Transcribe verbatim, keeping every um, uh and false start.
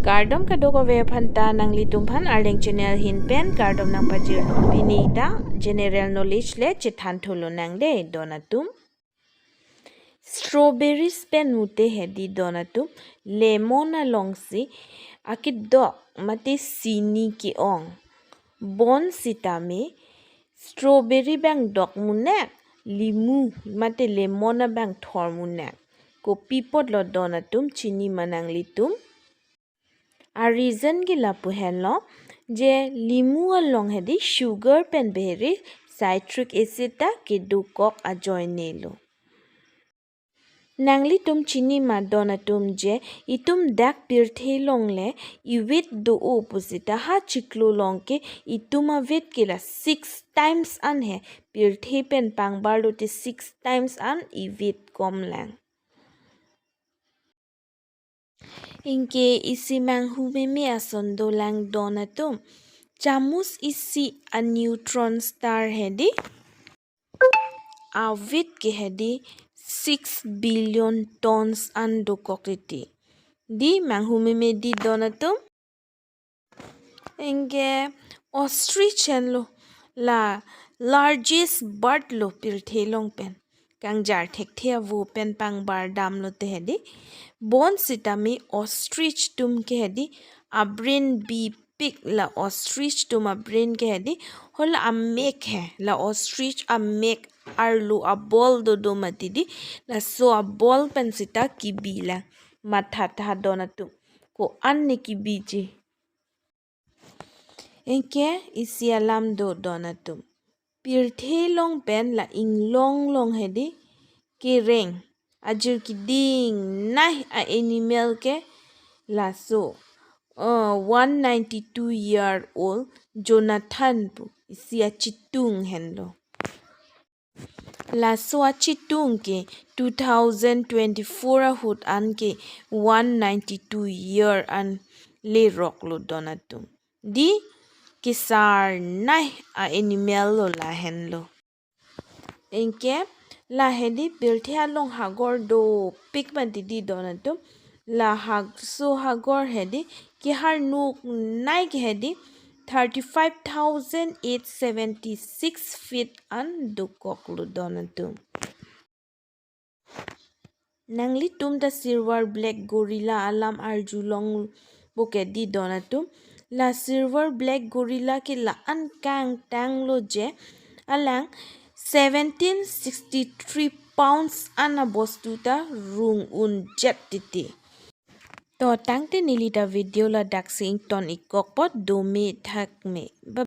Kardom kadokave aphanta, nanglitumphan Arleng channel ahin pen kardom nangpajirlo. Pini ta general knowledge le chethan thulonang dei don atum. Strawberries pen mute hedi don atum, lemon alongsi akedok mate chini ke-ong. Bonsitame strawberry abang dok munek, limu mate lemon abang thor munek. Kopi apotlo don atum, chini ma nanglitum? A reason ke lapu henlo, je limu along hedi sugar pen baheri citric acid ta kedokok ajoinelo. Nanglitum chini ma don atum, je itum dak pirthe along le ivit do-o pusita ha chiklo along ke itum avit ke la six times an he, pirthe pen pangbarlo te six times an ivit komlang. Anke isi manghumeme ason dolang don atum. Chamus isi a neutron star hedi, avit ke hedi six billion tons an dokok titi. Di manghumeme di don atum. Anke ostrich henlo, la largest bird lo pirthe along pen. Kangjar thekthe avo pen pangbar damlo te hedi. Bonsitame ostrich atum ke hedi a brain bipik, la ostrich atum a brain ke hedi hala amek he, la ostrich amek arlo abol dodo mati di, laso abol pen sita kebilang. Matha tha don atum, ko-an ne kebiji. Anke isi alam do don atum. Pirthe along pen la inglong along hedi kereng, ajir keding nai a animal ke laso, uh, one ninety-two year old Jonathan pu isi achitung henlo. Laso achitung ke two thousand twenty-four ahut an ke one ninety-two year an leroklo don atum. Di kesar nai a animal lo, lahenlo. Anke la hedi pirthe along hagor dopik mati di don atum. La hag-, so hagor hedi kehar nuk nai ke hedi thirty-five thousand eight seventy-six feet an dokoklo don atum. Nanglitum ta silver black gorilla alam arjulongpo ke di don atum. La silver black gorilla ke la-an kangtanglo je, alang seventeen sixty-three pounds an abostu ta rung unjet titi. To tangte neli ta video ladak si ington-ik kokpo, dome thakme. Bye.